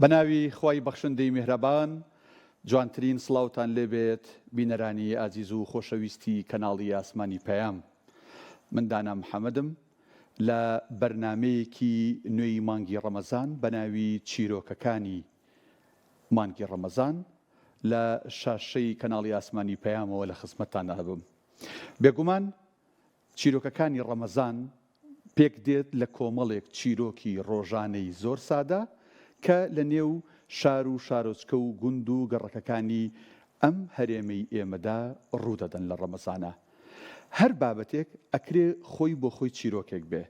بە ناوی خوای بەخشندەی میهرەبان جوانترین سڵاوتان لێبێت بینەرانی ئازیز و خۆشەویستی کەناڵی ئاسمانی پەیام من دانا محەمەدم لە بەرنامەیەکی نوێی مانگی ڕەمەزان بە ناوی چیرۆکەکانی مانگی ڕەمەزان لە شاشەی کەناڵی ئاسمانی پەیامەوە لە خزمەتتان ئەبم بێگومان چیرۆکەکانی ڕەمەزان پێک دێت لە کۆمەڵێک چیرۆکی ڕۆژانەی زۆر سادە کە لە نێو شار و شارۆچکە و گوند و گەڕەکەکانی ئەم هەرێمەی ئێمەدا ڕوودەدەن لە ڕەمەزانا. هەر بابەتێک ئەکرێ خۆی بۆ خۆی چیرۆکێک بێ.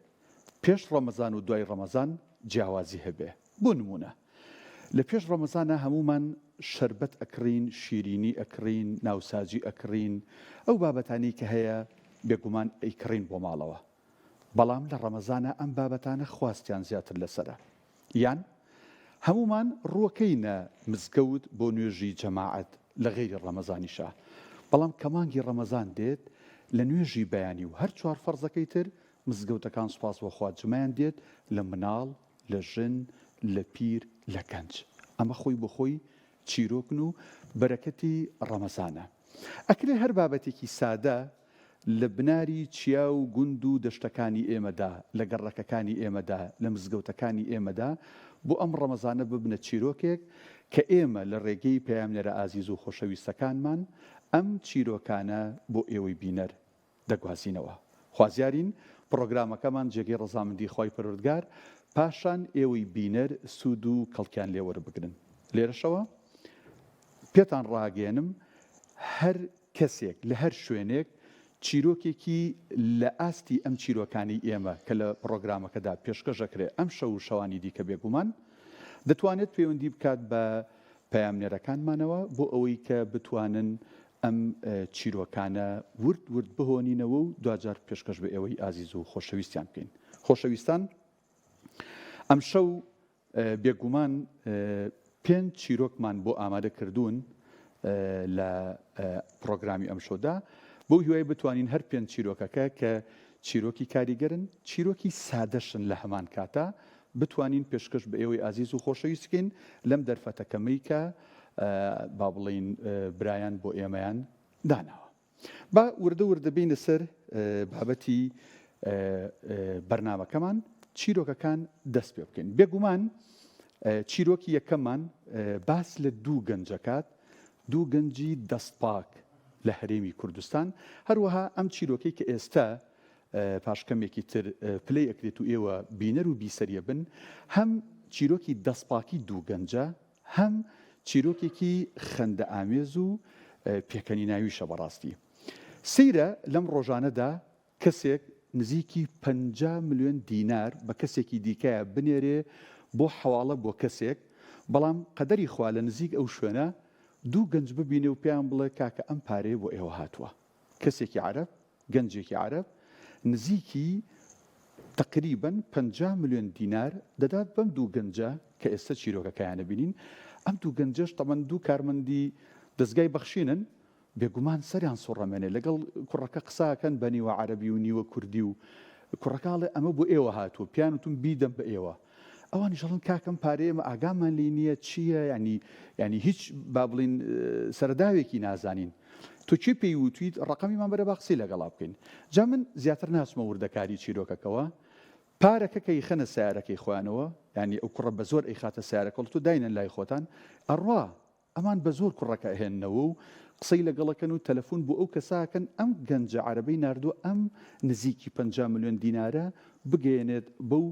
پێش ڕەمەزان و دوای ڕەمەزان جیاوازی هەبێ. بۆ نموونە لە پێش ڕەمەزانا هەموومان شەربەت ئەکڕین، شیرینی ئەکڕین، ناوساجی ئەکڕین، ئەو بابەتانەی کە هەیە بێگومان ئەیکڕین بۆ ماڵەوە. بەڵام لە ڕەمەزانا ئەم بابەتانە خواستیان زیاتر لەسەرە. یان هەموومان ڕووەکەینە مزگەوت بۆ نوێژی جەماعەت لە غەیری ڕەمەزانیشا، بەڵام کە مانگی ڕەمەزان دێت لە نوێژی بەیانی و هەر چوار فەرزەکەی تر مزگەوتەکان سوپاس بۆ خوا جمەیان دێت لە مناڵ، لە ژن، لە پیر، لە گەنج. ئەمە خۆی بۆ خۆی چیرۆکن و بەرەکەتی ڕەمەزانە. ئەکرێ هەر بابەتێکی سادە لە بناری چیا و گوند و دەشتەکانی ئێمەدا، لە گەڕەکەکانی ئێمەدا، لە مزگەوتەکانی ئێمەدا بۆ ئەم ڕەمەزانە ببنە چیرۆکێک کە ئێمە لە ڕێگەی پەیامنێرە ئازیز و خۆشەویستەکانمان ئەم چیرۆکانە بۆ ئێوەی بینەر دەگوازینەوە. خوازیارین پڕۆگرامەکەمان جێگەی ڕەزامەندی خوای پەروەردگار، پاشان ئێوەی بینەر سوود و کەڵکیان لێ وەربگرن. لێرەشەوە پێتان ڕاگەیەنم هەر کەسێک لە هەر شوێنێک چیرۆکێکی لە ئاستی ئەم چیرۆکانەی ئێمە کە لە پڕۆگرامەکەدا پێشکەش ئەکرێ ئەمشەو و شەوانی دیکە بێگومان دەتوانێت پەیوەندی بکات بە پەیامنێرەکانمانەوە بۆ ئەوەی کە بتوانن ئەم چیرۆکانە ورد ورد بهۆنینەوە و دواجار پێشکەش بە ئێوەی ئازیز و خۆشەویستیان بکەین. خۆشەویستان ئەمشەو بێگومان پێنج چیرۆکمان بۆ ئامادە کردوون لە پڕۆگرامی ئەمشەودا بەو هیوای بتوانین هەر پێنج چیرۆکەکە کە چیرۆکی کاریگەرن چیرۆکی سادەشن لە هەمان کاتا بتوانین پێشکەش بە ئێوەی ئازیز و خۆشەویست بکەین لەم دەرفەتە کەمەی کە با بڵێین برایان بۆ ئێمەیان داناوە. با وردە وردە بێینە سەر بابەتی بەرنامەکەمان چیرۆکەکان دەست پێ بکەین. بێگومان چیرۆکی یەکەممان باس لە دوو گەنجەکات دوو گەنجی دەستپاک لە هەرێمی کوردستان هەروەها ئەم چیرۆکەی کە ئێستا پاش کەمێکی تر پلەی ئەکرێت و ئێوە بینەر و بیسەریە بن هەم چیرۆکی دەستپاکی دوو گەنجە هەم چیرۆکێکی خەندە ئامێز و پێکەنیناویشە بەڕاستی سەیرە لەم ڕۆژانەدا کەسێک نزیکی 50 ملیۆن دینار بە کەسێکی دیکەیە بنێرێ بۆ حەواڵە بۆ کەسێک بەڵام قەدەری خوا لە نزیک ئەو شوێنە دوو گەنج ببینێ و پێیان بڵێ کاکە ئەم پارەیە بۆ ئێوە هاتووە کەسێکی عەرەب، گەنجێکی عەرەب نزیکی تەقریبەن 50 ملیۆن دینار دەدات بەم دوو گەنجە کە ئێستا چیرۆکەکەیان ئەبینین، ئەم دوو گەنجەش تەبەن دوو کارمەندی دەزگای بەخشینن، بێگومان سەریان سوڕەمێنێ لەگەڵ کوڕەکە قسە ئەکەن بە نیوە عەرەبی و نیوە کوردی و کوڕەکە ئەڵێ ئەمە بۆ ئێوە هاتووە پێیان وتوم بیدەم بە ئێوە ئەوانیش ئەڵێن کاکە ئەم پارەیە ئێمە ئاگامان لێی نییە چییە یانی یانی هیچ با بڵین سەرەداوێکی نازانین تۆ کێ پێی وتویت ڕەقەمیمان بەرە با قسەی لەگەڵا بکەین جا من زیاتر ناچمە وردەکاری چیرۆکەکەوە پارەکە کە ئیخەنە سەیارەکەی خۆیانەوە یانی ئەو کوڕە بە زۆر ئەیخاتە سەیارەکەوە تۆ داینەن لای خۆتان ئەڕوا ئەمان بە زۆر کوڕەکە ئەهێننەوە و قسەی لەگەڵ ئەکەن و تەلەفون بۆ ئەو کەسە ئەکەن ئەم گەنجە عەرەبەی ناردووە ئەم نزیکی 50 ملیۆن دینارە بگەیەنێت بەو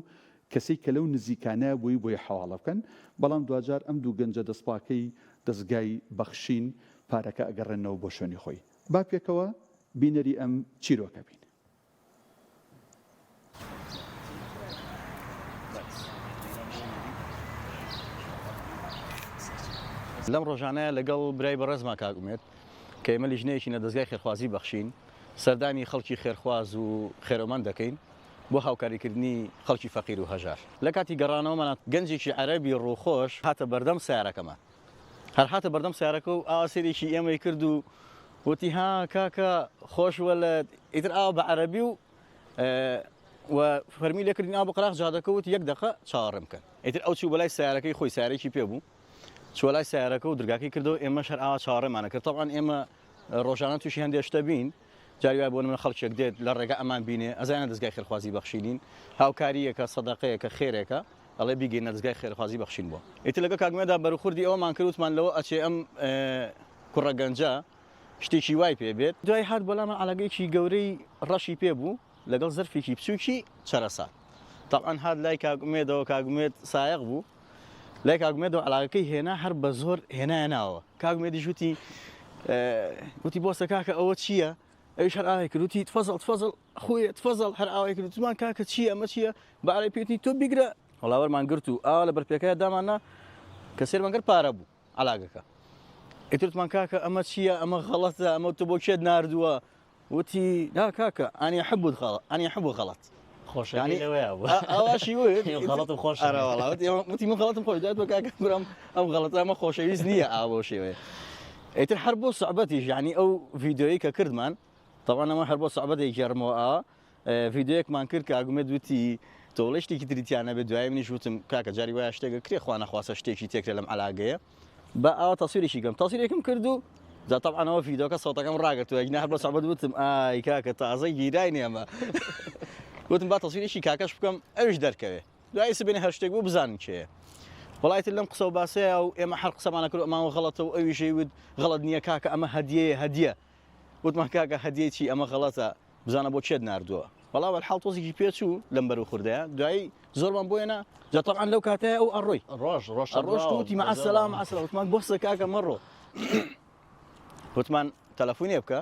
کەسەی کە لەو نزیکانەیە بۆی بۆی حەواڵە بکەن بەڵام دواجار ئەم دوو گەنجە دەستپاکەی دەزگای بەخشین پارەکە ئەگەڕێننەوە بۆ شوێنی خۆی. با پێکەوە بینەری ئەم چیرۆکە بین. لەم ڕۆژانەیە لەگەڵ برای بەڕێزما کاک ئومێد کە ئێمە لیژنەیەکین لە دەزگای خێرخوازی بەخشین سەردانی خەڵکی خێرخواز و خێرەمەند دەکەین بۆ هاوکاریکردنی خەڵکی فەقیر و هەژار. لە کاتی گەڕانەوەمان گەنجێکی عەرەبی ڕووخۆش هاتە بەردەم سەیارەکەمان. هەر هاتە بەردەم سەیارەکە و ئاوا سەیرێکی ئێمەی کرد و وتی ها کاکە خۆش وەلد ئیتر ئاوا بە عەرەبی و و فەرمی لێکردین ئاوا بە قەراخ جادەکە وتی یەک دەقە چاوەڕێم بکەن. ئیتر ئەو چوو بەلای سەیارەکەی خۆی سەیارەیەکی پێ بوو چووە لای سەیارەکە و درگاکەی کردەوە ئێمەش هەر ئاوا چاوەڕێمان ئەکرد تەبعەن ئێمە ڕۆژانە تووشی هەندێ شتە بین جاری وایە بۆ نمونە خەڵکێک دێت لە ڕێگا ئەمان بینێ ئەزانە دەزگای خێرخوازی بەخشینین هاوکارییەکە سەدەقەیەکە خێرێکە ئەڵێ بیگەینە دەزگای خێرخوازی بەخشین بۆ ئیتر لەگەڵ کاک مێدا بەروخوردی ئەوەمان کرد وتمان لەوە ئەچێ ئەم کوڕە گەنجە شتێکی وای پێ بێت دوای هات بۆلامان عەلەگەیەکی گەورەی ڕەشی پێ بوو لەگەڵ زەرفێکی بچووکی چەرەسات تەبعەن هات لای کاک ئومێدەوە کاک ئومێد سایەق بوو لای کاک ئومێدەوە عەلاگەکەی هێنا هەر بە زۆر هێنایە ناوە کاک ئومێدیش وتی وتی بۆسە کاکە ئەوە چییە ئەویش هەر ئاوای کرد وتی تفەزڵ تفەزڵ خوێ تفەزڵ هەر ئاوای کرد وتمان کاکە چییە ئەمە چییە بە ئارای پێوتنی تۆ بیگرە وەڵا وەرمان گرت و ئاوا لە بەرپێکەیە داماننا کە سێرمان کرد پارە بوو عەلاگەکە ئیتر وتمان کاکە ئەمە چییە ئەمە غەڵەتە ئەمە تۆ بۆ کێت ناردووە وتی نا کاکە ئەنی حب غەڵەت ئەنی حب غەڵەت خۆشەکەی لەوەیا بوو ئەواشی وت غەڵەتم خۆش ئەرە وەڵا وتی وتی من غەڵەتم خۆش دایت بە کاکە برام ئەم غەڵەتە ئەمە خۆشەویست نییە ئا بەو شێوەیە ئیتر هەر بۆ سوعبەتیش یعنی ئەو ڤیدیۆیی کە کردمان طبعا ئەمە هەر بۆ سوعبەتێک گێڕمەوە ئا ڤیدیۆیەکمان کرد کاک ئومێد وتی تۆ بڵێ شتێکی تری تیا نەبێت دوایی منیش وتم کاکە جاری وایە شتێکە کرێ خوا نەخواستە شتێکی تێکرێ لەم عەلاگەیە با ئاوا تەسویرێکی کەم تەسویرێکم کرد و جا تەبعەن ئەوە ڤیدیۆکە سەوتەکەم ڕاگرتووە ئەگینا هەر بە سەعبەت وتم ئای کاکە تازە گیراین ئێمە وتم با تەسویرێکی کاکەش بکەم ئەویش دەرکەوێ دوای سبێنێ هەر شتێک بوو بزانن کێیە وەڵا ئیتر لەم قسە و باسەیە و ئێمە هەر قسەمانە کرد ئەمان غەڵەتە و ئەویش وت غەڵەت نییە کاکە ئەمە هەدیەیە هەدیە وتمان کاکە هەدیەی چی ئەمە غەڵەتە بزانە بۆ کێت ناردووە وەڵا وەلحاڵ تۆزێکی پێچوو لەم بەرو خوردەیە دوایی زۆرمان بۆ هێنا جا تەبعەن لەو کاتەیە ئەو ئەڕۆی ڕۆژ ڕۆژ ڕۆژ وتی مع السلامە مع السلامە وتمان بۆسە کاکە مەڕۆ وتمان تەلەفۆنێ بکە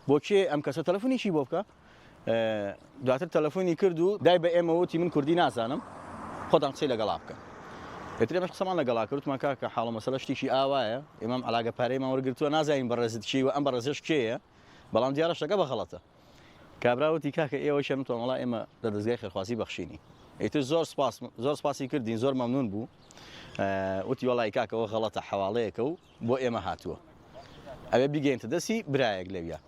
بۆ کێ ئەم کەسە تەلەفۆنێکی بۆ بکە دواتر تەلەفۆنی کرد و دای بە ئێمە وتی من کوردی نازانم خۆتان قسەی لەگەڵا بکەن ئیتر ئێمەش قسەمان لەگەڵا کرد وتمان کاکە حاڵ و مەسەلە شتێکی ئاوایە ئێمەم عەلاگە پارەیمان وەرگرتووە نازانین بەڕێزت کێی و ئەم بەڕێزەش کێیە بەڵام دیارە شتەکە بە غەڵەتە. کابرا وتی کاکە ئێوە کێن؟ وتمان وەڵا ئێمە لە دەزگای خێرخوازی بەخشینی. ئیتر زۆر سپاس زۆر سپاسی کردین زۆر مەمنون بوو. وتی وەڵی کاکە ئەوە غەڵەتە حەواڵەیەکە و بۆ ئێمە هاتووە. ئەوێ بیگەینتە دەستی برایەک لەویا.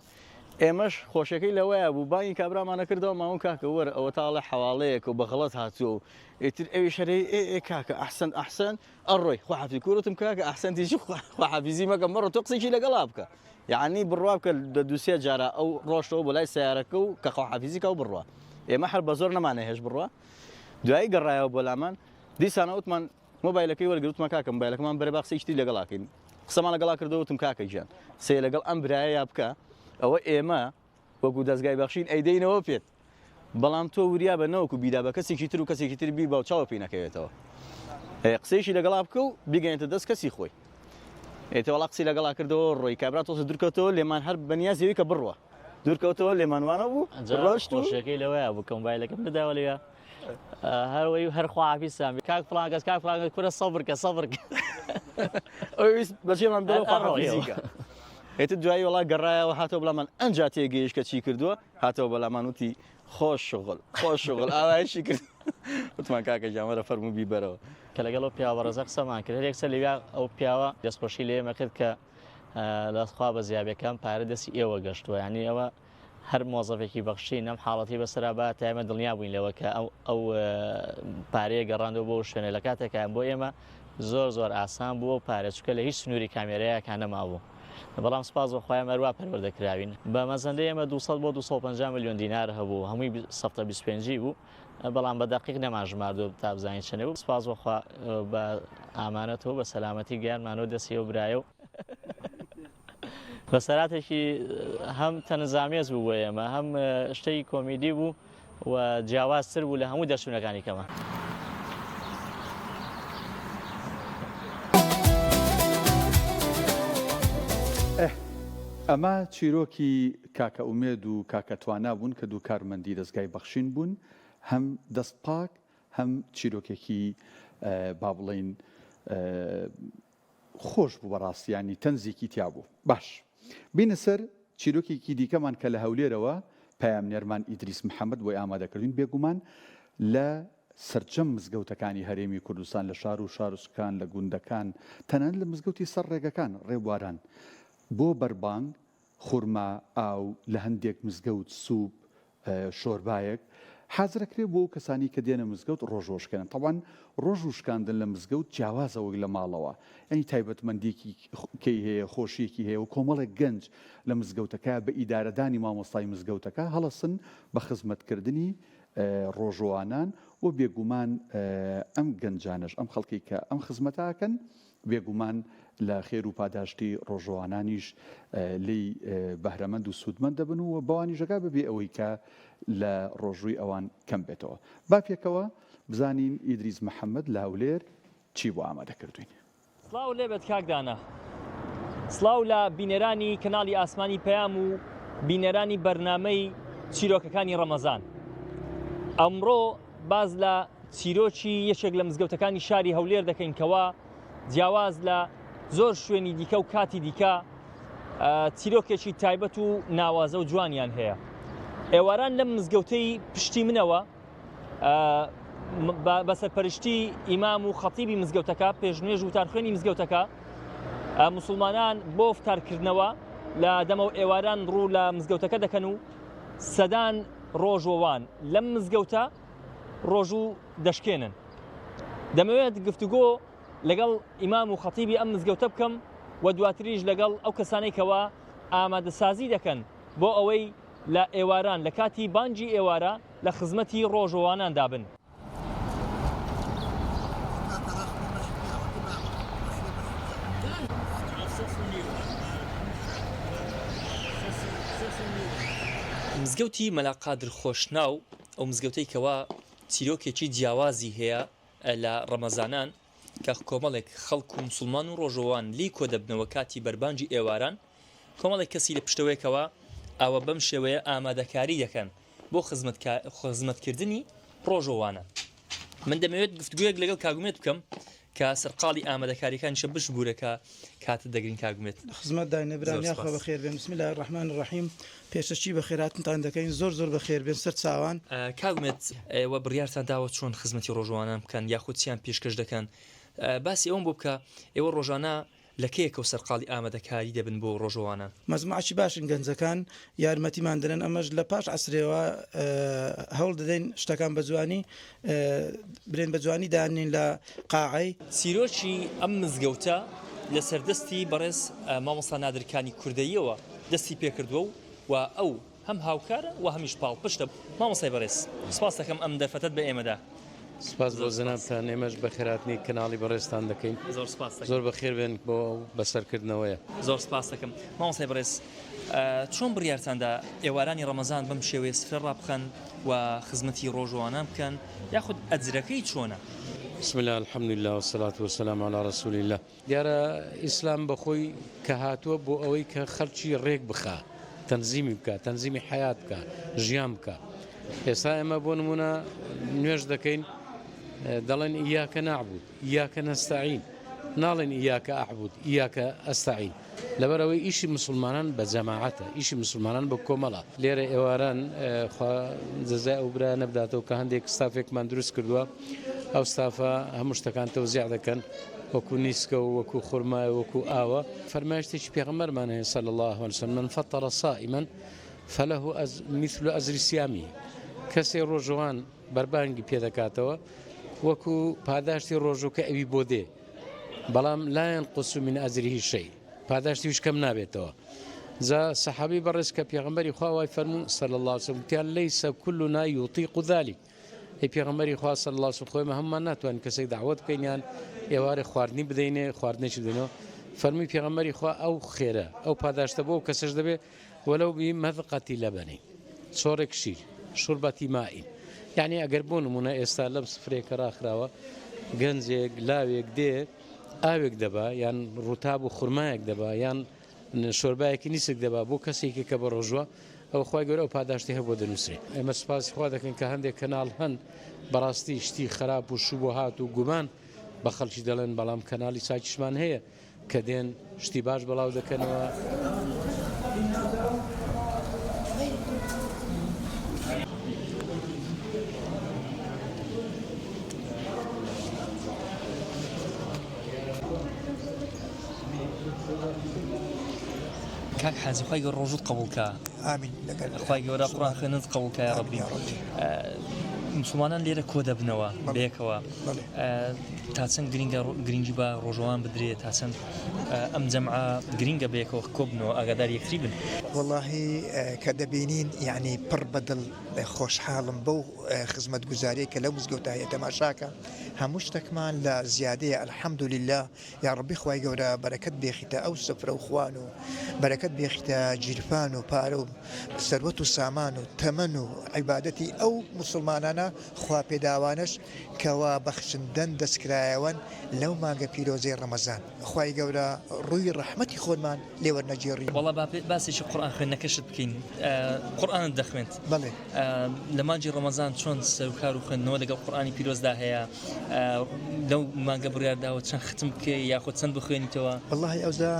ئێمەش خۆشیەکەی لەوەیا بوو بانگی کابرامانە کردەوە ماون کاکە وەرە ئەوە تاڵێ حەواڵەیەکە و بە غەڵەت هاتووە و ئیتر ئەویش هەرێ ئێ ئێ کاکە ئەحسەن ئەحسەن ئەڕۆی خواحافیزی کورە وتم کاکە ئەحسەنتیش خواحافیزی مەکە مەڕۆ تۆ قسەیەکی لەگەڵا بکە یعنی بڕوا بکە لە دووسێ جارە ئەو ڕۆشتەوە بۆ لای سیارەکە و کە خواحافیزی کە و بڕوا ئێمە هەر بە زۆر نەمانەهێشت بڕوا دوایی گەڕایەوە بۆ لامان دیسانە وتمان مۆبایلەکەی وەرگرت وتمان کاکە مۆبایلەکەمان بەرە با قسەیەکی تری لەگەڵا کەین قسەمان لەگەڵا کردەوە وتم کاکە گیان قسەیە لەگەڵ ئەم برایە بکە ئەوە ئێمە وەکو دەزگای بەخشین ئەیدەینەوە پێت بەڵام تۆ وریا بە نەوەکو بیدا بە کەسێکی تر و کەسێکی تر بیبا و چاوە پێی نەکەوێتەوە قسەیەکی لەگەڵا بکە و بیگەێنێتە دەست کەسی خۆی ئێتە وەڵا قسەی لەگەڵا کردەوە ڕۆی کابرا تۆزە دوورکەوتەوە لێمان هەر بەنیازیەوەی کە بڕوە دوورکەوتەوە لێمان وانە بوو ڕۆشت و خۆشیەکەی لەوەیە بوو کە مۆبایلەکەم بداوە لەوێ هەروەی هەر خواحافیزتان بێ کاک فڵان کەس کاک فڵان کەس کورە سەبر کە سەبر کە ئەویست بەجێمان بڵێ خواحافیزی کە ئێتر دوایی وەڵا گەڕایەوە هاتەوە بەلامان ئەنجا تێگەیشت کە چی کردووە هاتەوە بەلامان وتی خۆش شغل خۆش شغل ئاوایشی کرد وتمان کاکە گیان وەرە فەرموو بیبەرەوە. کە لەگەڵ ئەو پیاوە بەڕێزە قسەمان کرد هەر یەکسەر لەویا ئەو پیاوە دەستخۆشی لێ ئێمە کرد کە لە خوا بەزیابێ کە ئەم پارە دەستی ئێوە گەشتووە یانی ئەوە هەر مۆزەفێکی بەخشین ئەم حاڵەتی بەسەرا با تا ئێمە دڵنیا بووین لەوە کە ئەو ئەو پارەیە گەڕاندەوە بۆ شوێنە لە کاتێکا بۆ ئێمە زۆر زۆر ئاسان بووە و پارە چونکە لە هیچ سنووری کامێرایەکان نەمابوو بەڵام سپاس بۆ خوای ئێمە هەروا پەروەردە کراوین بە مەزەندەی ئێمە 200 بۆ 250 ملیۆن دینار هەبوو هەمووی سەفتە 25 بوو بەڵام بە دەقیق نەمان ژماردووە تا بزانین چەندێ بوو سپاس بۆ خوا بە ئامانەتەوە بە سەلامەتی گەیاندمانەوە دەستی ئەو برایە و بەسەراتێکی هەم تەنزامێز بوو بۆ ئێمە هەم شتێکی کۆمیدی بوو و جیاوازتر بوو لە هەموو دەرچوونەکانی کەمە. ئه ئەمە چیرۆکی کاکە ئومێد و کاکە توانا بوون کە دوو کارمەندی دەزگای بەخشین بوون هەم دەست پاک هەم چیرۆکێکی با بڵێین خۆش بوو بەڕاستی یانی تەنزێکی تیا بوو باش بینە سەر چیرۆکێکی دیکەمان کە لە هەولێرەوە پەیامنێرمان ئیدریس محەممەد بۆی ئامادەکردوین بێگومان لە سەرجەم مزگەوتەکانی هەرێمی کوردستان لە شار و شارۆچکان لە گوندەکان تەنانەت لە مزگەوتی سەر ڕێگەکان ڕێبواران بۆ بەربانگ خورما، ئاو، لە هەندێک مزگەوت سوپ، شۆربایەک. حازرەکرێ بۆ ئەو کەسانی کە دێنە مزگەوت ڕۆژوەشکێنن تەبعەن ڕۆژوو شکاندن لە مزگەوت جیاوازە وەک لە ماڵەوە یانی تایبەتمەندیەکی کەی هەیە خۆشیەکی هەیە و کۆمەڵێک گەنج لە مزگەوتەکە بە ئیدارەدانی مامۆستای مزگەوتەکە هەڵەسن بە خزمەتکردنی ڕۆژووانان و بێگومان ئەم گەنجانەش ئەم خەڵکەی کە ئەم خزمەتە ئەکەن بێگومان لە خێر و پاداشتی ڕۆژووانانیش لێی بەهرەمەند و سوودمەند دەبن و بەوانیش ئەگا بەبێ ئەوەی کە لە ڕۆژووی ئەوان کەم بێتەوە. با پێکەوە بزانین ئیدریس محەمەد لە هەولێر چی بۆ ئامادە کردووین. سڵاو لێبێت کاک دانا. سڵاو لە بینەرانی کەناڵی ئاسمانی پەیام و بینەرانی بەرنامەی چیرۆکەکانی ڕەمەزان. ئەمڕۆ باس لە چیرۆکی یەکێک لە مزگەوتەکانی شاری هەولێر دەکەین کەوا جیاواز لە زۆر شوێنی دیکە و کاتی دیکە چیرۆکێکی تایبەت و ناوازە و جوانیان هەیە. ئێواران لەم مزگەوتەی پشتی منەوە بە سەرپەرشتی ئیمام و خەتیبی مزگەوتەکە پێشنوێژ وتارخوێنی مزگەوتەکە موسڵمانان بۆ فتارکردنەوە لە دەمەو ئێواران ڕوو لە مزگەوتەکە دەکەن و سەدان ڕۆژوەوان لەم مزگەوتە ڕۆژوو دەشکێنن. دەمەوێت گفتوگۆ لەگەڵ ئیمام و خەتیبی ئەم مزگەوتە بکەم و دواتریش لەگەڵ ئەو کەسانەی کەوا ئامادەسازی دەکەن بۆ ئەوەی لە ئێواران لە کاتی بانگی ئێوارە لە خزمەتی ڕۆژوواناندا بن. مزگەوتی مەلا قادر خۆشناو، ئەو مزگەوتەی کەوا چیرۆکێکی جیاوازی هەیە لە ڕەمەزانان کە کۆمەڵێک خەڵک و موسڵمان و ڕۆژووان لێی کۆدەبنەوە کاتی بەربانگی ئێواران کۆمەڵێک کەسی لە پشتەوەیەکەوە ئاوا بەم شێوەیە ئامادەکاری دەکەن بۆ خزمەتکردنی ڕۆژووانە. من دەمەوێت گفتگویەک لەگەڵ کاک ئومێد بکەم کە سەرقاڵی ئامادەکاریەکانیشە بشبورە کە کاتت دەگرین کاک ئومێد. لە خزمەت داین برام زۆر یاخوا سپاس. بەخێر بێن بسم اللە الرحمن الرحیم پێشەکی بەخێرهاتنتان دەکەین زۆر زۆر بەخێر بێن سەر چاوان. کاک ئومێد ئێوە بڕیارتان داوە چۆن خزمەتی ڕۆژووانان بکەن یاخود چیان پێشکەش دەکەن باسی ئەوەم بۆ بکە ئێوە ڕۆژانە لە کەیەکەوە سەرقاڵی ئامادەکاری دەبن بۆ ڕۆژەوانان؟ مەجموعەکی باشن گەنجەکان یارمەتیمان دەدەن ئەمەش لە پاش عەسرێوە هەوڵ دەدەین شتەکان بە جوانی برێن بە جوانی دانین لە قاعەی. چیرۆکی ئەم مزگەوتە لە سەردەستی بەڕێز مامۆستا نادر کانی کوردەییەوە دەستی پێکردووە و ئەو هەم هاوکارە و هەمیش پاڵپشتە. مامۆستای بەڕێز سپاست دەکەم ئەم دەرفەتەت بە ئێمە دا. سپاس بۆ جەنابتان، ئێمەش بەخێرهاتنی کەناڵی بەڕێزتان دەکەین. زۆر سپاست دەکەم. زۆر بەخێر بێن بۆ ئەو بەسەرکردنەوەیە. زۆر سپاست دەکەم. مامۆستای بەڕێز چۆن بڕیارتان دا ئێوارانی ڕەمەزان بەم شێوەیە سفرە ڕابخەن و خزمەتی ڕۆژووانان بکەن یاخود ئەجرەکەی چۆنە؟ بسم اللە الحمدللە والصلاة والسلام علی رسول اللە. دیارە ئیسلام بەخۆی کە هاتووە بۆ ئەوەی کە خەلکی ڕێک بخا تەنزیمی بکا تەنزیمی حەیات بکا ژیان بکا ئێستا ئێمە بۆ نمونە نوێژ دەکەین دەڵێن ئیاکە نعبود ئیاکە نەستەعین ناڵێن ئیاکە ئەعبود ئیاکە ئەستەعین لەبەرئەوەی ئیشی مسوڵمانان بە جەماعەتە ئیشی مسوڵمانان بە کۆمەڵە. لێرە ئێواران خوا جەزای ئەو برایانە بداتەوە کە هەندێک ستافێکمان دروست کردووە ئەو ستافە هەموو شتەکان تەوزیع دەکەن وەکو نیسکە و وەکو خورمایە وەکو ئاوە فەرمایشتێکی پێغەمبەرمان هەیە صلی الله علیه وسلم من فطر صائما فله مثل اجر صيامه کەسێ ڕۆژوان بەربانگی پێدەکاتەوە وەکو پاداشتی ڕۆژووکە ئەوی بۆ دێ بەڵام لا ينقص من اجره شيء پاداشتی هیچ کەم نابێتەوە جا سەحابی بەڕێز کە پێغەمبەری خوا وای فەرموو صلی الله علیه وسلم وتیان ليس كلنا يطيق ذلك ئەی پێغەمبەری خوا صلی الله علیه وسلم خۆی هەمومان ناتوانین کەسێک دعوت بکەین یان ئێوارێ خواردنی بدەینێ خواردنێکی بدەینەوە فەرمووی پێغەمبەری خوا ئەو خێرە ئەو پاداشتە بۆ کەسەش دەبێ وەلو بمذقة لبن چۆڕێک شیر شربة ماء یعنی ئەگەر بۆ نمونە ئێستا لەم سفرەیە کە ڕاخراوە گەنجێک لاوێک دێ ئاوێک دەبا یان ڕوتاب و خورمایەک دەبا یان شۆربایەکی نیسک دەبا بۆ کەسێکی کە بە ڕۆژوە ئەو خوای گەورە ئەو پاداشتی هەبوو دەنووسرێ ئێمە سوپاسی خوا دەکەین کە هەندێک کەناڵ هەن بەڕاستی شتی خراپ و شوبهات و گومان بە خەڵکی دەڵێن بەڵام کەناڵی چاکیشمان هەیە کە دێن شتی باش بڵاو دەکەنەوە. کاک حاجی خوای گەورە ڕۆژوت قبوڵ کا. ئامین لەگەل خوای گەورە قورئان خوێندنت قبوڵ کا یا ڕەبی. ئامین یا ڕەبی. موسڵمانان لێرە کۆ دەبنەوە بەیەکەوە تا چەند گرنگە گرنگی بە ڕۆژەوان بدرێت تا چەند ئەم جەمعە گرنگە بەیەکەوە کۆبنەوە ئاگادار یەکتری بن. وەڵاهی کە دەبینین یەعنی پڕ بە دڵ خۆشحاڵم بەو خزمەتگوزاریەی کە لەو مزگەوتە هەیە تەماشاکە هەموو شتەکمان لە زیادەیە الحمدللە یاڕەبی خوای گەورە بەرەکەت بێخیتە ئەو سفرە و خوان و بەرەکەت بێخیتە گیرفان و پارە و سەروەت و سامان و تەمەن و عیبادەتی ئەو موسڵمانانە خوا پێداوانەش کەوا بەخشندەن دەستکرایەوەن لەو مانگە پیرۆزەی ڕەمەزان خوای گەورە ڕووی ڕەحمەتی خۆنمان لێ وەرنەگێڕی. وەڵا با باسێکی قورئان خوێندنەکەشت بکەین قورئانت دەخوێند بەڵێ. لە مانگی ڕەمەزان چۆن سەروکار و خوێندنەوە لەگەڵ قورئانی پیرۆزدا هەیە لەو مانگە بڕیار داوە چەند ختم بکەی یاخود چەند بخوێنیتەوە؟ وەڵاهی ئەوجا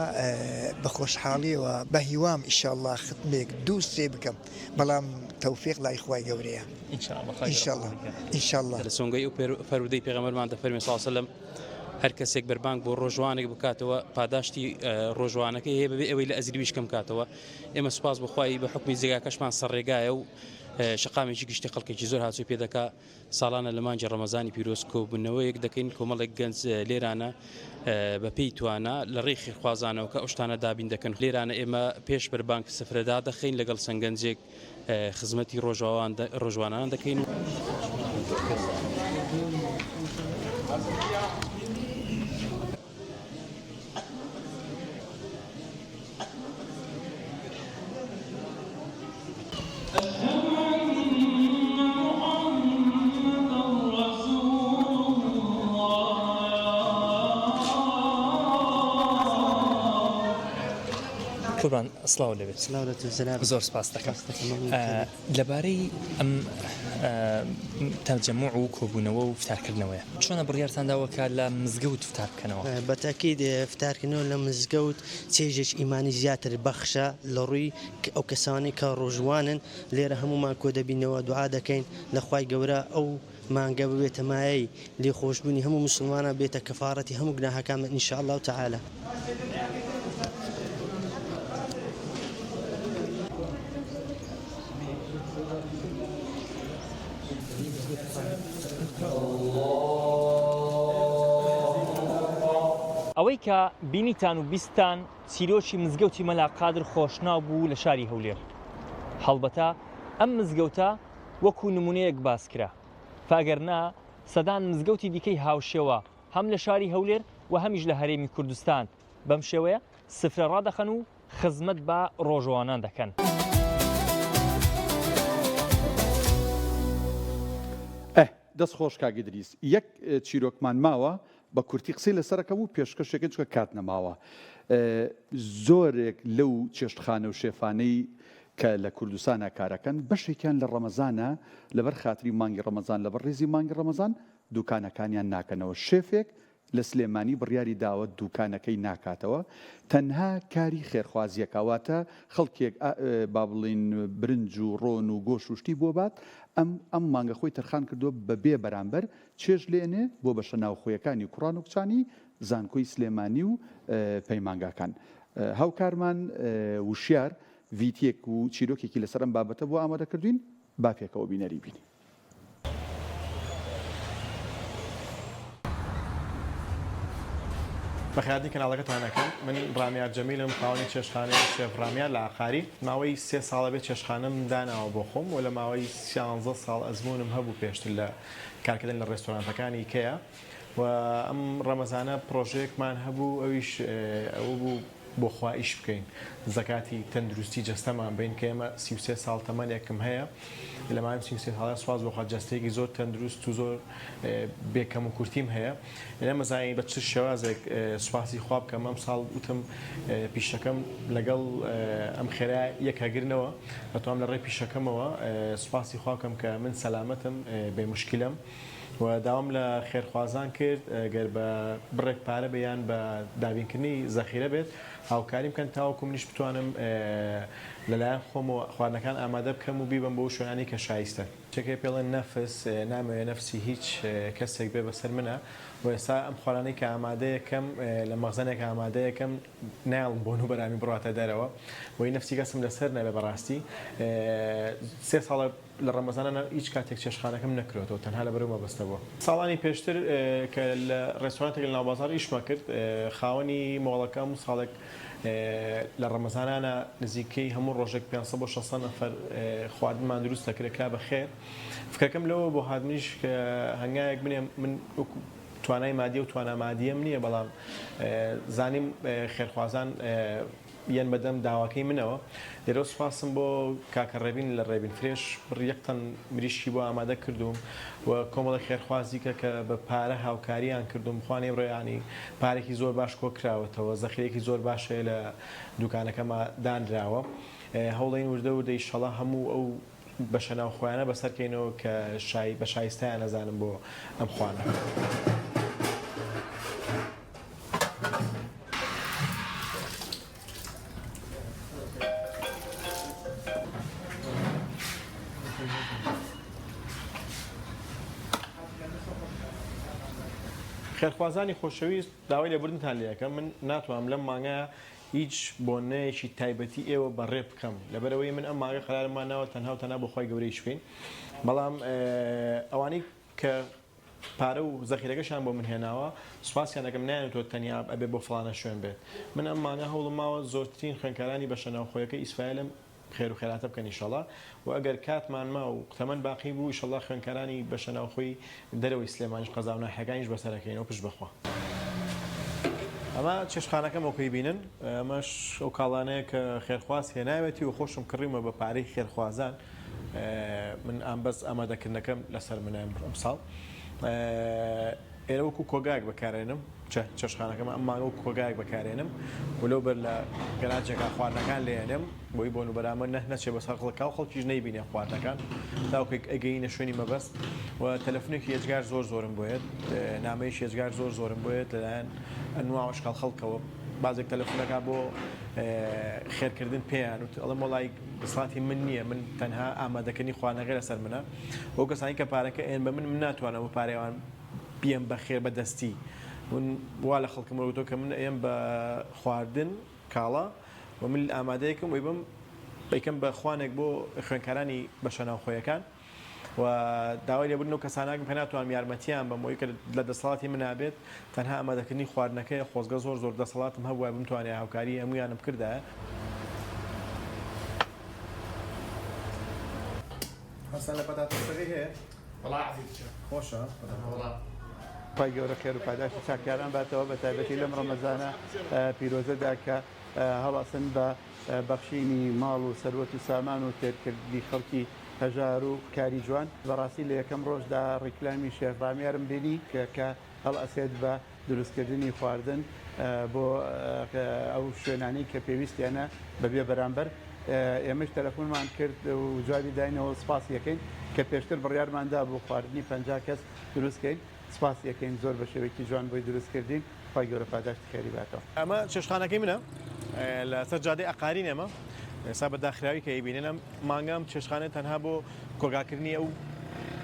بە خۆشحاڵیەوە بە هیوام ئیشەڵا ختمێک دوو سێ بکەم بەڵام تەوفیق لای خوای گەورەیە ان شاء الله خوای گەورە ئینشەڵا قبوڵی کات. ئینشەڵا. لە سۆنگەی ئەو فەرموودەی پێغەمبەرمان دەفەرمێ صلی اللە علیە وسلم، هەر کەسێک بەربانگ بۆ ڕۆژوانێک بکاتەوە پاداشتی ڕۆژوانەکەی هەیە بەبێ ئەوەی لە ئەجری ویش کەم کاتەوە ئێمە سوپاس بۆ خوای بە حوکمی جێگاکەشمان سەرڕێگایە و شەقامێکی گشتی خەڵکێکی زۆر هاتووی پێ دەکا ساڵانە لە مانگی ڕەمەزانی پیرۆز کۆبوونەوەیەک دەکەین کۆمەڵێک گەنج لێرانە بە پێی توانا لە ڕێی خێرخوازانەوە کە ئەو شتانە دابین دەکەن لێرانە ئێمە پێش بەربانگ سفرە دادەخەین لەگەڵ چەند گەنجێک خزمەتی ڕۆژوانان دەکەین. قوربان سڵاو لێبێت سڵاو لە تۆ جەنابت. زۆر سپاست دەکەم سپاست دەکەم مەمنون کەبیت. لەبارەی ئەم تەجەموع و کۆبوونەوە و فتارکردنەوەیە چۆنە بڕیارتان داوە کە لە مزگەوت فتار بکەنەوە؟ بە تەئکید فتارکردنەوە لە مزگەوت چێژێکی ئیمانی زیاتر بەخشە لە ڕووی ئەو کەسانەی کە ڕۆژووانن لێرە هەموومان کۆدەبینەوە دوعا دەکەین لە خوای گەورە ئەو مانگە ببێتە مایەی لێخۆشبوونی هەموو موسڵمانان بێتە کەفارەتی هەموو گوناهەکانمان ان شاء اللە تعالی. ئەوەی کە بینیتان و بیستتان چیرۆکی مزگەوتی مەلا قادر خۆشناو بوو لە شاری هەولێر. هەڵبەتە ئەم مزگەوتە وەکو نمونەیەک باس کرا، فەگەر نا سەدان مزگەوتی دیکەی هاوشێوە هەم لە شاری هەولێر و هەمیش لە هەرێمی کوردستان بەم شێوەیە سفرە ڕادەخەن و خزمەت بە ڕۆژوانان دەکەن. ئه دەست خۆش کاک ئیدریس یەک چیرۆکمان ماوە بە کورتی قسەی لەسەر ئەکەم و پێشکەشێکن چونکە کات نەماوە زۆرێک لەو چێشتخانە و شێفانەی کە لە کوردستانا کارەکەن بەشێکیان لە ڕەمەزانە لەبەر خاتری مانگی ڕەمەزان لەبەر ڕێزی مانگی ڕەمەزان دوکانەکانیان ناکەنەوە شێفێک لە سلێمانی بڕیاری داوە دوکانەکەی ناکاتەوە تەنها کاری خێرخوازیەکە واتە خەڵکێک با بڵین برنج و ڕۆن و گۆش و شتی بۆ بات ئەم ئەم مانگە خۆی تەرخان کردووە بە بێ بەرامبەر چێژ لێنێ بۆ بەشە ناوخۆیەکانی کوڕان و کچانی زانکۆی سلێمانی و پەیمانگاکان هاوکارمان وشیار ڤیتیەک و چیرۆکێکی لەسەر ئەم بابەتە بۆ ئامادە کردوین با پێکەوە بینەری بین. بەخێرهاتنی کەناڵەکەتان ئەکەم من ڕامیار جەمیلم خاوەنی چێشتخانەی شێف ڕامیار لە عەقاری ماوەی سێ ساڵە بێ چێشتخانەم داناوە بۆ خۆم و لە ماوەی سیانزە ساڵ ئەزموونم هەبوو پێشتر لە کارکردن لە ڕێستۆرانتەکانی کەیە و ئەم ڕەمەزانە پڕۆژەیەکمان هەبوو ئەویش ئەوە بوو بۆ خوا ئیش بکەین زەکاتی تەندروستی جەستەمان بەین کە ئێمە 33 ساڵ تەمەنێکم هەیە لە ماوەی 33 ساڵە سواز بۆ خوا جەستەیەکی زۆر تەندروست و زۆر بێ کەم و کورتیم هەیە نەمەزانی بە چ شێوازێک سوپاسی خوا بکەم ئەم ساڵ وتم پیشەکەم لەگەڵ ئەم خێرا یەکەگرنەوە دەتوانم لە ڕێی پیشەکەمەوە سوپاسی خوا بکەم کە من سەلامەتم بێ مشکلەم و داوام لە خێرخوازان کرد گەر بە بڕێک پارە بێ یان بە دابینکردنی زەخیرە بێت هاوکاریم بکەن تاوەکو منیش بتوانم لەلایەن خۆمەوە خواردنەکان ئامادە بکەم و بیبەم بۆ شوێنانی کە شایستەن. شتێک هەیە پێڵێن نەفس، نامەوێ نەفسی هیچ کەسێک بێ بەسەر منا و ئێستا ئەم خواردنەی کە ئامادەیەکەم لە مەخزەنێک ئامادەیەکەم نایەڵم بۆن و بەرامی بڕاتە دەرەوە بۆی نەفسی کەسم لەسەر نەبێ بەڕاستی سێ ساڵە لە ڕەمەزانە هیچ کاتێک چێشخانەکەم نەکرۆتەوە تەنها لەبەر ئەو مەبەستە بووە. ساڵانی پێشتر کە لە ڕێستۆرانتێک لە ناوبازاڕ ئیشمە کرد خاوەنی مۆڵەکەم ساڵێک لە ڕەمەزانانە نزیکەی هەموو ڕۆژێک 500 بۆ 600 نەفەر خواردنمان دروست دەکرێت کرا بە خێر فکرەکەم لەوە بۆ هات منیش کە هەنگاوێک بنێم من وەکو توانای مادی و توانا مادیەم نییە بەڵام زانیم خێرخوازان یەن بەدەم داواکەی منەوە. لێرەوە سوپاسم بۆ کاکە ڕێبین لە ڕێبین فرێش بڕی یەک تەن مریشکی بۆ ئامادە کردووم و کۆمەڵێک خێرخوازی کە کە بە پارە هاوکاریان کردووم خوا نەیبڕێ یانی پارێکی زۆر باش کۆ کراوەتەوە زەخیرەیەکی زۆر باش هەیە لە دوکانەکەما دانراوە هەوڵەین وردە وردە ئیشەڵا هەموو ئەو بەشە ناوخۆیانە بەسەر کەینەوە کە شای بە شایستەیان ئەزانم بۆ ئەم خوانە. خێرخوازانی خۆشەویست داوای لێبوردنتان لێ ئەکەم من ناتوانم لەم مانگە هیچ بۆنەیەکی تایبەتی ئێوە بەڕێ بکەم لەبەرئەوەی من ئەم مانگە قەرارم واناوە تەنها و تەنها بۆ خوای گەورە ئیش بکەین بەڵام ئەوانەی کە پارە و زەخیرەکەشیان بۆ من هێناوە سوپاسیان دەکەم نایانوتوە تەنیا ئەبێ بۆ فڵانە شوێن بێت من ئەم مانگە هەوڵم ماوە زۆرترین خوێندکارانی بەشە ناوخۆیەکەی ئیسفایە لەم خێر و خێراتە بکەن ئیشەڵا و ئەگەر کاتمان ما و تەمەن باقی بوو ئیشەڵا خوێندکارانی بەشە ناوخۆی دەرەوەی سلێمانیش قەزا و ناحیەکانیش بەسەرەکەینەوە پشت بەخوا. ئەمە چێشتخانەکەم وەکو ئەیبینن ئەمەش ئەو کاڵانەیە کە خێرخواز هێناوێتی و خۆشم کڕیومە بە پارەی خێرخوازان من ئام بەس ئامادەکردنەکەم لەسەر منە ئەمساڵ ئێرە وەکو کۆگایەک بەکارێنم چێشتخانەکەم ئەم مانگە وەکو کۆگایەک بەکارێنم و لەو بەر لە گەراجێکا خواردنەکان لێنێم بۆی بۆن و بەرامە نە نەچێ بەسەر خەڵکا و خەڵکیش نەیبینێ خواردنەکان تاوەکو ئەگەینە شوێنی مەبەست و تەلەفونێکی ئێجگار زۆر زۆرم بۆیەت نامەیەکی ئێجگار زۆر زۆرم بۆیەت لەلایەن ئەنوا و ئەشکال خەڵکەوە بازێک تەلەفونەکە بۆ خێرکردن پێیان وت ئەڵێم وەڵای دەسەڵاتی من نییە من تەنها ئامادەکردنی خواردنەکە لەسەر منە ئەو کەسانی کە پارەکە ئێن بە من من ناتوانم ئەو پارەیان بیەم بە خێر بە دەستی من وا لە خەڵکم وەرگرتووە کە من ئەیەم بە خواردن کاڵا و من ئامادەیەکم ئەیبەم ئەیکەم بە خوانێک بۆ خوێندکارانی بەشە ناوخۆیەکان و داوای لێبوردن لەو کەسانەکەم کە ناتوانم یارمەتیان بەم ئەوەی کە لە دەسەڵاتی منا بێت تەنها ئامادەکردنی خواردنەکەیە خۆزگە زۆر زۆر دەسەڵاتم هەبوایە بمتوانایە هاوکاری هەموویانم بکردایە. هەستان لە پەتاتەسەکەی هەیە؟ وەڵا عەزیز چە خۆشە وەڵا. خوای گەورە خێر و پاداشتی چاککاران باتەوە بەتایبەتی لەم ڕەمەزانە پیرۆزەدا کە هەڵئەسن بە بەخشینی ماڵ و سەروەت و سامان و تێرکردنی خەڵکی هەژار و کاری جوان. بەڕاستی لە یەکەم ڕۆژدا ڕیکلامی شێف ڕامیارم بینی کە هەڵئەسێت بە دروستکردنی خواردن بۆ ئەو شوێنانەی کە پێویستیانە بەبێ بەرامبەر. ئێمەش تەلەفونمان کرد و جوابی داینەوە سوپاسی ئەکەین کە پێشتر بڕیارمان دابوو خواردنی 50 کەس دروست کەین سوپاسی ئەکەین زۆر بە شێوەیەکی جوان بۆی دروست کردین خوای گەورە پاداشتی خێری باتەوە. ئەمە چێشتخانەکەی منە لەسەر جادەی ئەقارین ئێمە ئێستا بە داخراوی کە ئەیبینن ئەم مانگە ئەم چێشتخانە تەنها بۆ کۆگاکردنی ئەو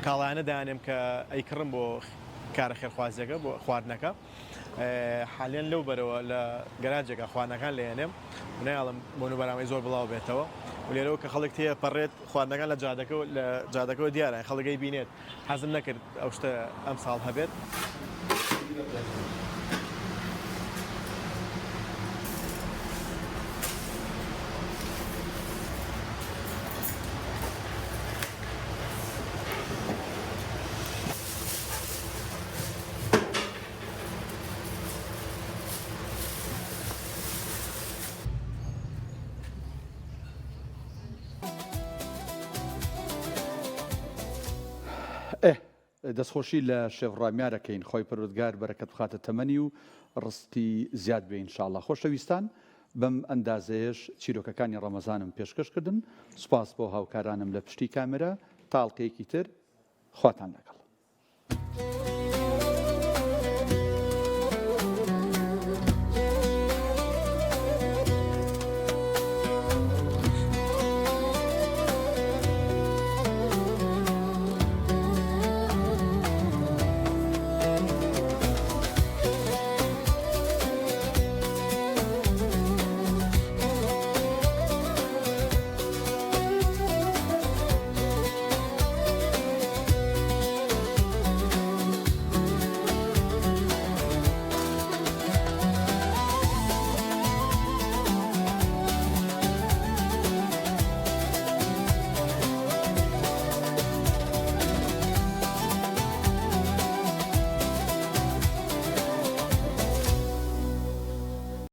کاڵایانە دانێم کە ئەیکڕم بۆ کارە خێرخوازیەکە بۆ خواردنەکە حالیان لەو بەرەوە لە گەراجێکە خواردنەکان لێنێم نایڵم بۆن و بەرامەی زۆر بڵاو بێتەوە و لێرەوە کە خەڵک تێ پەڕێت خواردنەکان لە جادەکە لە جادەکەەوە دیارە خەڵگەی بینێت حەزم نەکرد ئەو شتە ئەمساڵ هەبێت. ئه دەستخۆشی لە شێف ڕامیار ئەکەین خوای پەروەردگار بەرەکەت بخاتە تەمەنی و ڕزقی زیاد بێ ان شاءاللە خۆشەویستان بەم ئەندازەیەش چیرۆکەکانی ڕەمەزانم پێشکەش کردن سوپاس بۆ هاوکارانم لە پشتی کامێرا تا ئەڵقەیەکی تر خواتان لەگەڵ.